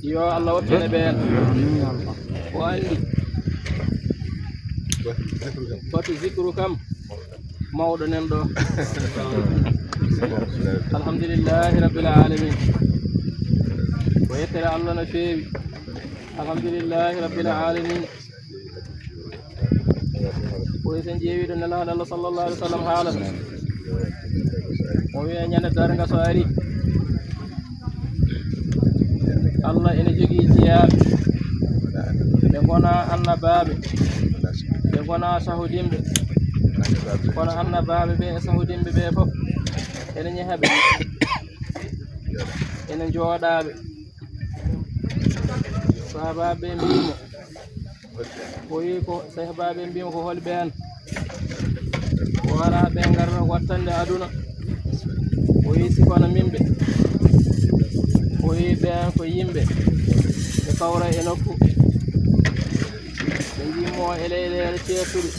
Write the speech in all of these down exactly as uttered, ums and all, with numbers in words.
Yo Allah wottine ɓeen. O anndi. Foti zikru kam mawɗo nan ɗo. Alhamdulillahi rabbil alamin. Ko yettere Allah no feewi. Alhamdulillahi rabbil alamin. Ko sen ƴeewi ɗo Nelaaɗo Allah sallallahu alaihi wasallam haalata. O wiya ñande darnga so ari, Allah ene jogii jiyaaɓe. Ɓe ngona annabaaɓe. Ɓe ngona sahudimɓe. Kono annabaaɓe ɓe e sahudimɓe ɓe fof ene ñeha ɓe. Ene njooɗaa ɓe. Sahabaaɓe ɓe mbii mo, o wii ko, sahabaaɓe ɓe mbii mo, ko holi ɓeen? O wara ɓe ngarra wattande aduna. O wii sifana min ɓe. O wii ɓeen ko yimɓe ɓe kawra e nokku. Ɓe njimmo e leyɗeele ceertuɗe.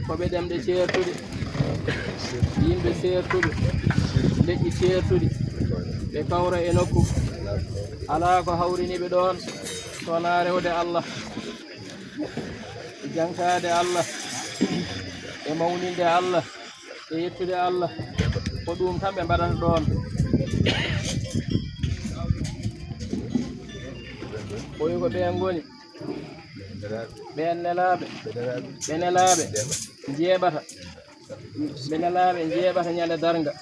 Ko ɓe ɗemɗe ceertuɗe, yimɓe ceertuɓe, leƴƴi ceertuɗi, ɓe kawra e nokku. Alaa ko hawrini ɓe ɗoon, so wonaa rewde Allah, e jankaade Allah, e mawninde Allah, e yettude Allah. Ko ɗum tan ɓe mbaɗata ɗoon. Ko wi ko ɓeen ngoni ɓeen nelaaɓe, ɓe nelaaɓe njeeɓata, ɓe nelaaɓe njeeɓata ñande darnga.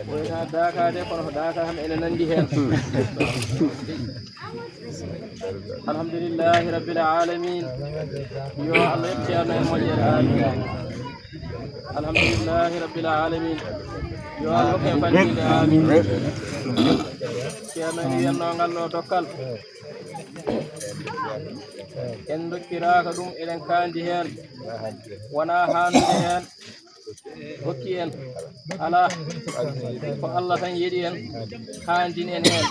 Ɓoyata daakaade, kono ko daaka kam ene nanndi heen. Alhamdulillahi rabbil alamin. Yo Allah yoɓ Ceerno e moƴƴere. Amin. Alhamdulillahi rabbil alamin. Yo Allah hokke en fanɗinde. Amin. Ceerno ene wiyatnoo ngal ɗo dokkal. En ndokkiraaka ɗum, eɗen kaandi heen. Wonaa haandude heen. Hokki en. Alaa. Ko Allah tan yeɗi en, haandini en heen.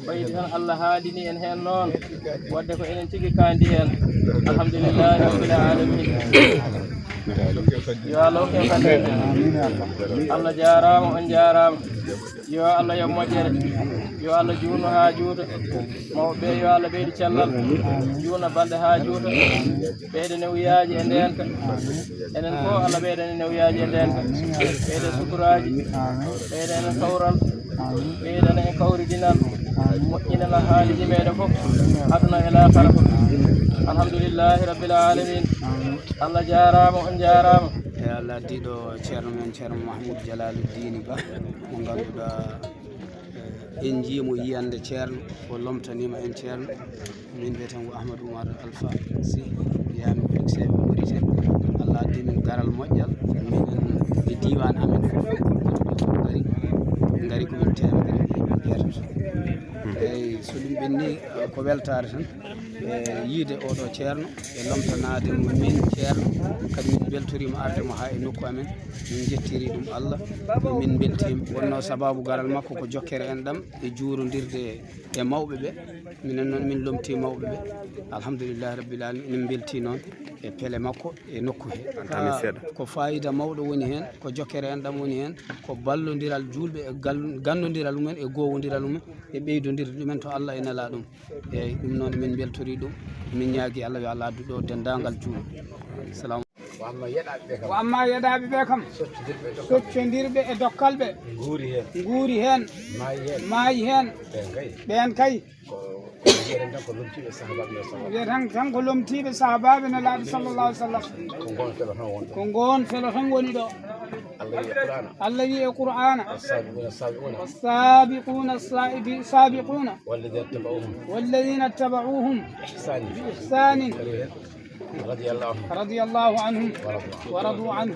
Ɓaydi tan Allah haandini en heen noon, wadde ko enen tigi kaandi heen. Alhamdulillahi rabbil alamin. Yo Allah hokke en fanɗinde. Allah jaaraama, on jaaraama. Yo Allah yoɓ moƴƴere. Yo Allah juutnu haa juuta. Mawɓe ɓe, yo Allah ɓeydu cellal. Juutna balɗe haa juuta. Ɓeyda newyaaji e ndeenka. Enen fof Allah ɓeydana en newyaaji e ndeenka. Ɓeyda sukuraaji. Ɓeydana en kawral. Ɓeydana en kawridinal. Moƴƴinana haaliji meeɗen fof, aduna e laakara fof. Alhamdulillahi rabbil alamin. Allah jaaraama, on jaaraama. E Allah addiiɗo Ceerno men, Ceerno Mahmoud Jalaluddini Ba, mo ngannduɗaa, eh, en njii mo yiyannde Ceerno, o lomtaniima en Ceerno. Min mbiyetee ko Ahmad Oumar Alpha Sy, wiyatnoo ko Likseeɓe Mauritanie. Allah addi min garal moƴƴal, minen e diiwaan amen fof, ngari, ngari ko min teemedere e jeetato. Eeyi, so ɗum ɓenni, ko weltaare tan. E yiide oɗo ceerno, e lomtanaade mo min ceerno, kadi min mbeltoriima arde mo haa e nokku amen. Min njettirii ɗum Allah, min mbeltiima. Wonnoo sabaabu garal makko ko jokkere enɗam e juurondirde e mawɓe ɓe. Minen noon min lomtii mawɓe ɓe. Alhamdulillahi rabbil alamin, min mbeltii noon e pele makko e nokku he. Ko faayiida mawɗo woni heen, ko jokkere enɗam woni heen, ko ballondiral juulɓe e gal-, ganndondiral mumen e goowondiral mumen e ɓeydondirde ɗumen to Allah e nelaaɗo mum. Eeyi, ɗum noon min mbeltorii ɗum, min ñaagii Allah yo Allah addu ɗo denndaangal juulɓe. Salaam. Ko ammaa yeɗaaɓe ɓe kam, soccondirɓe e dokkal, soccondirɓe e dokkal ɓe, nguuri heen, nguuri heen, maayi heen, maayi heen, ɓeen kay, ɓeen kay, ko, ko mbiyeten tan ko lomtiiɓe sahabaaɓe yo sallam, mbiyeten tan ko lomtiiɓe sahabaaɓe nelaaɗo sallallahu alaihi wasallam. Ko ngoon felo tan woni ɗo. Ko ngoon felo tan woni ɗo. Allah wi'i e Qur'aana. Allah wi'i e Qur'aana. السابقون السابقون. السابقون السائب-، السابقون. والذين اتبعوهم. والذين اتبعوهم. بإحسان. بإحسان. رضي الله عنهم. رضي الله عنهم. ورضوا عنه. ورضوا عنه.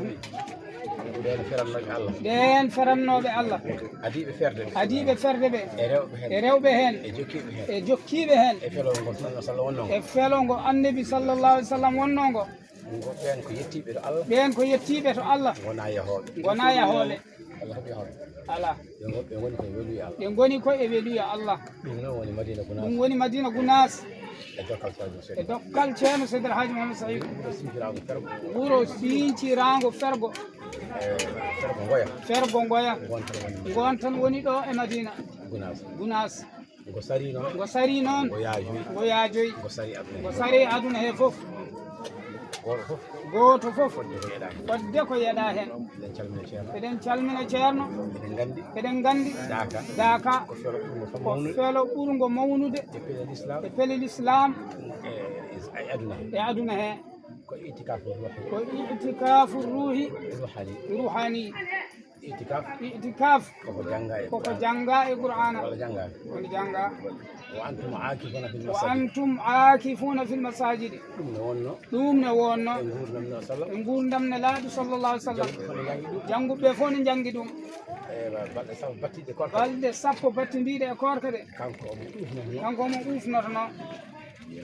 Ɓeen ferannooɓe Allah. Ɓeen ferannooɓe Allah. Adiiɓe ferde ɓe. Adiiɓe ferde ɓe. E rewɓe heen. E rewɓe heen. E jokkiiɓe heen. E jokkiiɓe heen. E felo ngo sallallahu alaihi wasallam wonnoo ngo. E felo ngo Annabi sallallahu alaihi wasallam wonnoo ngo. Ngo ɓeen ko yettiiɓe to Allah. Ɓeen ko yettiiɓe to Allah. Ngonaa yahooɓe. Ngonaa yahooɓe. Allah haɓi yahooɓe. Alaa. Ɓe ngo-, ɓe ngoni ko e weluya Allah. Ɓe ngoni ko e weluya Allah. Ɗum noon woni Madina Gunaas. Ɗum woni Madina Gunaas. E dokkal Ceerno Seydi. E dokkal Ceerno Seydi El Hadji Mouhamed Saïd. Wuro sinciraango fergo. Wuro sinciraango fergo. Fergo Ngoya. Fergo Ngoya. Ngon tan woni ɗo e Madina. Gunaas. Gunaas. Ngo sari noon. Ngo sari noon. Ngo yaajoyi. Ngo yaajoyi. Ngo sari aduna he. Ngo sari aduna he fof. Gooto fof. Gooto fof. Fodde ko yeɗaa heen. Fodde ko yeɗaa heen. Eɗen calmina Ceerno. Eɗen calmina Ceerno. Eɗen nganndi. Eɗen nganndi. Daaka. Daaka. Ko felo ɓurngo fof mawnude. Ko felo ɓurngo mawnude. E pele l'islam. E pele l'islam. E, e aduna he. E aduna he. Ko itikaafu ruuhi. Ko itikaafu ruuhi. Ruhani. Ruhani. Itikaf. Itikaf. Koko jannga e Koko Qur'an. Jannga e Qur'ana. Walla jannga. Woni jannga. Wa antum aakifuna fil Wa masajid. Antum aakifuna fil masajid. Ɗum ne wonno. Ɗum ne wonno. E nguurndam no sallam. E nguurndam Nelaaɗo sallallahu alaihi wasallam. Jannguɓe fof ne njanngi ɗum. Jannguɓe fof ne njanngi ɗum. Ewa, balɗe sappo battiɗe korka. Balɗe sappo battindiiɗe e korka de. Kanko omo ɗuufnotono. Kanko omo ɗuufnotono.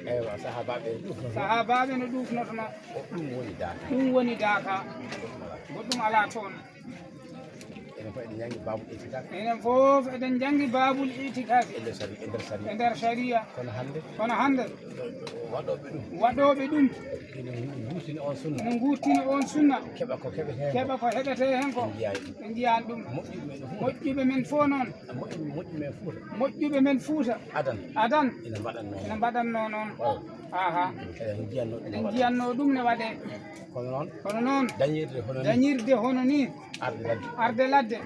Ewa, sahaabaaɓe no ɗuufnotono. Sahaabaaɓe no ɗuufnotono. O ɗum woni daaka. Ɗum woni daaka. Goɗɗum alaa toon. Enen fof eɗen njanngi baabul itikaf. Enen fof eɗen njanngi baabul itikaf. E nder sari-, e nder sariya. E nder sariya. Kono hannde? Kono hannde? Waɗooɓe ɗum. Waɗooɓe ɗum. Ene ngu-, nguurtini on sunna. Ene nguurtini on sunna. Keɓa ko keɓetee heen. Keɓa ko heɓetee heen ko. Ɓe njiyaani ɗum. Ɓe njiyaani ɗum. Moƴƴuɓe men fof noon. Moƴƴuɓe men fof noon. Moƴƴu-, moƴƴuɓe men Fuuta. Moƴƴuɓe men Fuuta. Adan. Adan. Ina mbaɗatnoo. Ina mbaɗatnoo noon. Walla. Aha. Eɗen njiyatnoo ɗum ne waɗee. Eɗen njiyatnoo ɗum ne waɗee. Kono noon, Kono noon, dañirde hono nii. Dañirde hono nii. Arde ladde. Arde ladde.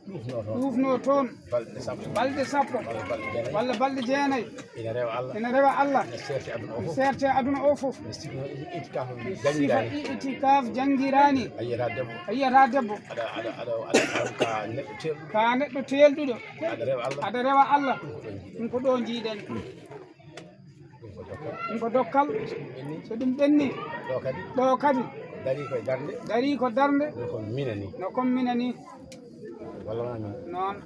Ɗuufnoo toon. Ɗuufnoo toon. Balɗe sappo. Balɗe sappo. Walla balɗe jeenayi. Walla balɗe jeenayi. Ina rewa Allah. Ina rewa Allah. Ina seerte aduna o fof. Ina seerte aduna o fof. Mi sikki noon itikaf Sifa janngiraa nii. Itikaf janngiraani. A yiyata debbo. A yiyata debbo. Aɗa, aɗa, aɗa, aɗa, aɗa ka neɗɗo teelɗuɗo. Ka neɗɗo teelɗuɗo. Aɗa rewa Allah. Aɗa rewa Allah. Ɗum ko ɗo njiiɗen. Ɗum ko dokkal. Ɗum ko dokkal. So ɗum ɓenni. So ɗum ɓenni. Ɗo kadi. Ɗo kadi. Darii ko darnde. Darii ko darnde. No ko mina nii. No ko mina nii. Walla wonaa min. Noon.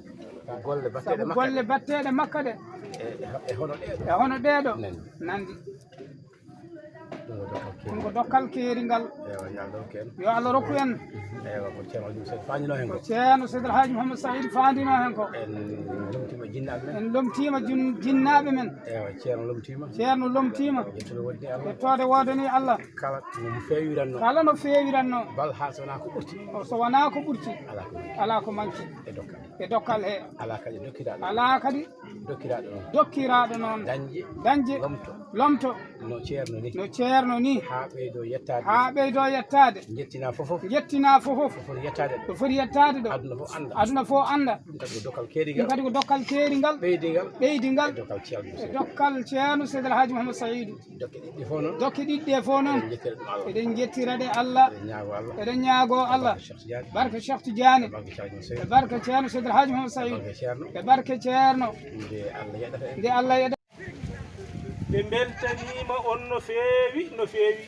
Golle batteeɗe Sabu makka golle ɗe. Batteeɗe makka ɗe. E, e, e hono ɗee ɗo. E hono ɗee ɗo. Nani. Nandi. Ɗum ko dokkal keeringal. Ɗum ko dokkal keeringal. Ewa, yo Allah rokku en. Yo Allah rokku en. Ewa, ko Ceerno Aliou Seydi faandinoo heen ko. Ko Ceerno Seydi El Hadji Mouhamed Saïd faandinoo heen ko. En lomtiima jinnaaɓe men. En lomtiima jun-, jinnaaɓe men. Ewa, Ceerno lomtiima. Ceerno lomtiima. Yettude woodani Allah. Yettoode woodani Allah. Kala no feewiratnoo. Kala no feewiratnoo. Bal haa so wonaa ko ɓurti. O, so wonaa ko ɓurti. Alaa ko manki. Alaa ko manki. E dokkal. E dokkal he. Alaa kadi dokkiraaɗo. Alaa kadi dokkiraaɗo noon. Dokkiraaɗo noon. Dañde. Dañde. Lomto. Lomto. No Ceerno nii. No Ceerno nii. Haa ɓeydoo yettaade. Haa ɓeydoo yettaade. Njettinaa fof fof. Njettinaa fof fof. Ko foti yettaade ɗo. Ko foti yettaade ɗo. Aduna fof annda. Aduna fof annda. Ɗum kadi ko dokkal keeringal. Ɗum kadi ko dokkal keeringal. Ɓeydingal. Ɓeydingal. E dokkal Ceerno Seydi. E dokkal Ceerno Seydi El Hadji Mouhamed Saïdou. Dokke ɗiɗi ɗe fof noon. Dokke ɗiɗi ɗe fof noon. Eɗen njettira ɗum Allah. Eɗen njettira ɗe Allah. Eɗen ñaago Allah. Eɗen ñaago Allah. Barke Cheikh Tidiane. Barke Cheikh Tidiane. Barke Ceerno Seydi. E barke Ceerno Seydi El Hadji Mouhamed Saïdou. Barke Ceerno. E barke Ceerno. Nde Allah yeɗa. Nde Allah yeɗa. Ɓe mbeltaniima on no feewi, no feewi.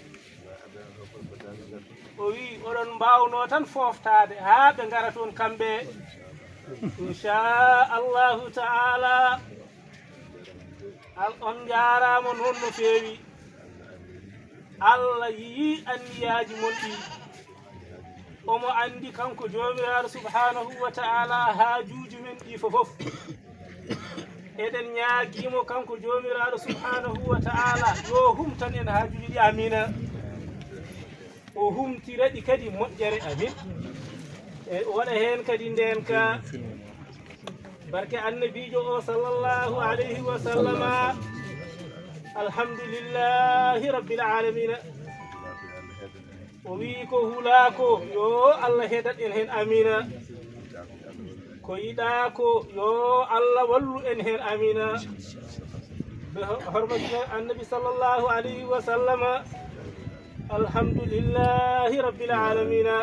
O wiyi, oɗon mbaawnoo tan fooftaade haa ɓe ngara toon kamɓe. Inchaa Allahu Taala. Al-, on njaaraama noon no feewi. Allah yiyii anniyaaji mon ɗi. Omo anndi kanko Joomiraaɗo Subhaanahu wa Taala haajuuji men ɗi fof fof. Eɗen ñaagii mo kanko Joomiraaɗo Subhaanahu wa Taala yo humtan en haajuuji ɗi. Amiina. O humtira ɗi kadi moƴƴere. Amin. E o waɗa heen kadi ndeen ka barke annabiijo o sallallahu alayhi wa sallama. Alhamdulillahi rabbil alamina. O wiyi ko hulaa ko, yo Allah heɗat en heen. Amiina. Ko yiɗaa ko, yo Allah wallu en heen. Amiina. Be ho-, hormati annabi sallallahu alayhi wa sallama. Alhamdulillahi rabbil alamina.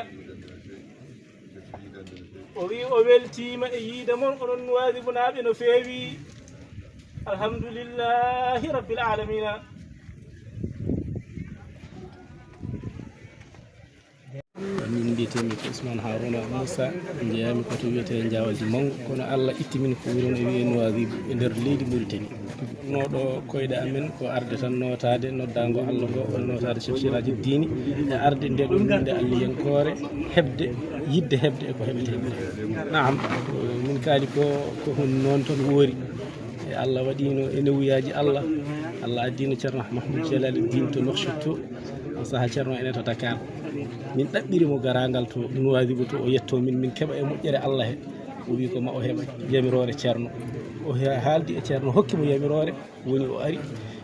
O wiyi o weltiima e yiide mon, onon Nuwaadibunaaɓe no feewi. Alhamdulillahi rabbil alamina. Min mbiyetee-mi ko Ousmane Harouna Moussa, njeyaa-mi ko to wiyetee Njaawaldi Manngu, kono Allah itti min ko wuro no wiyee Nouadhibou e nder leydi Mauritanie. Ɗo koyɗe amen ko arde tan nootaade noddaango Allah ngo, on nootaade Cheikh Siraji Dini, e arde nde ɗo winnde Alliyankoore, heɓde, yiɗde heɓde e ko heɓetee. Naam, min kaali ko, ko hun noon tan woori. E Allah waɗiino e newuyaaji Allah, Allah addiino Ceerno Mahmoud Jalali Din to Nouakchott to. O saha Ceerno ene to Dakar. Min ɗaɓɓiri mo garaangal to Nuwaadibu to o yetto min, min keɓa e moƴƴere Allah he. O wi ko ma o heɓa yamiroore Ceerno. O he-, haaldi e Ceerno, hokki mo yamiroore, woni o ari.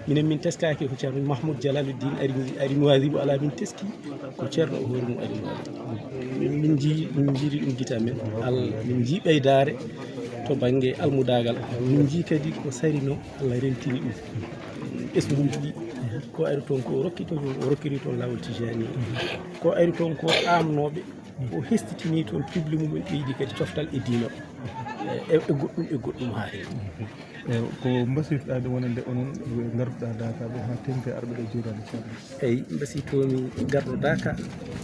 Minen min teskaaki ko Ceerno Mahmoud Jalaluddin ari, ari Nuwaadibu, ala min teski ko Ceerno o hoore mum ari Nuwaadibu. Min, min nji-, min njiiri ɗum gite amen. Al-, min njii ɓeydaare to bannge almudaagal. Min njii kadi ko sarino Allah rentini ɗum. Ɓesnguuji ɗi, ko ari toon ko o rokki toon, o rokkiri toon laawol Tijani. Ko ari toon ko aamnooɓe, o hestitini toon piɓle mum en ɓeydi kadi coftal e diina. E, e goɗɗum, e goɗɗum haa heewi. E, ko mbasiytoɗaa ɗum wonande onon ɓe ngarduɗaa Daaka ɓe haa teŋti arɓe ɗo jiidaade Ceerno? Eyi, mbasiytoomi garɗo Daaka,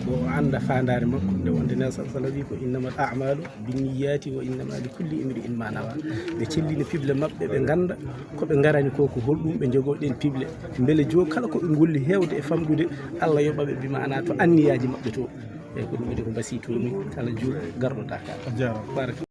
ko o annda faandaare makko, nde wonde Nelson Sala wi ko innamal a'malu binniyati wa innama li kulli imri'in ma nawa. Ɓe cellina piɓle maɓɓe, ɓe ngannda ko ɓe ngarani ko, ko holɗum ɓe njogoo ɗeen piɓle. Mbele joo kala ko ɓe ngolli heewde e famɗude, Allah yoɓa ɓe bi maanaa to anniyaaji maɓɓe to. Eyi, ko ɗum woni ko mbasiytoomi kala joo garɗo Daaka. A jaaraama. Baraka.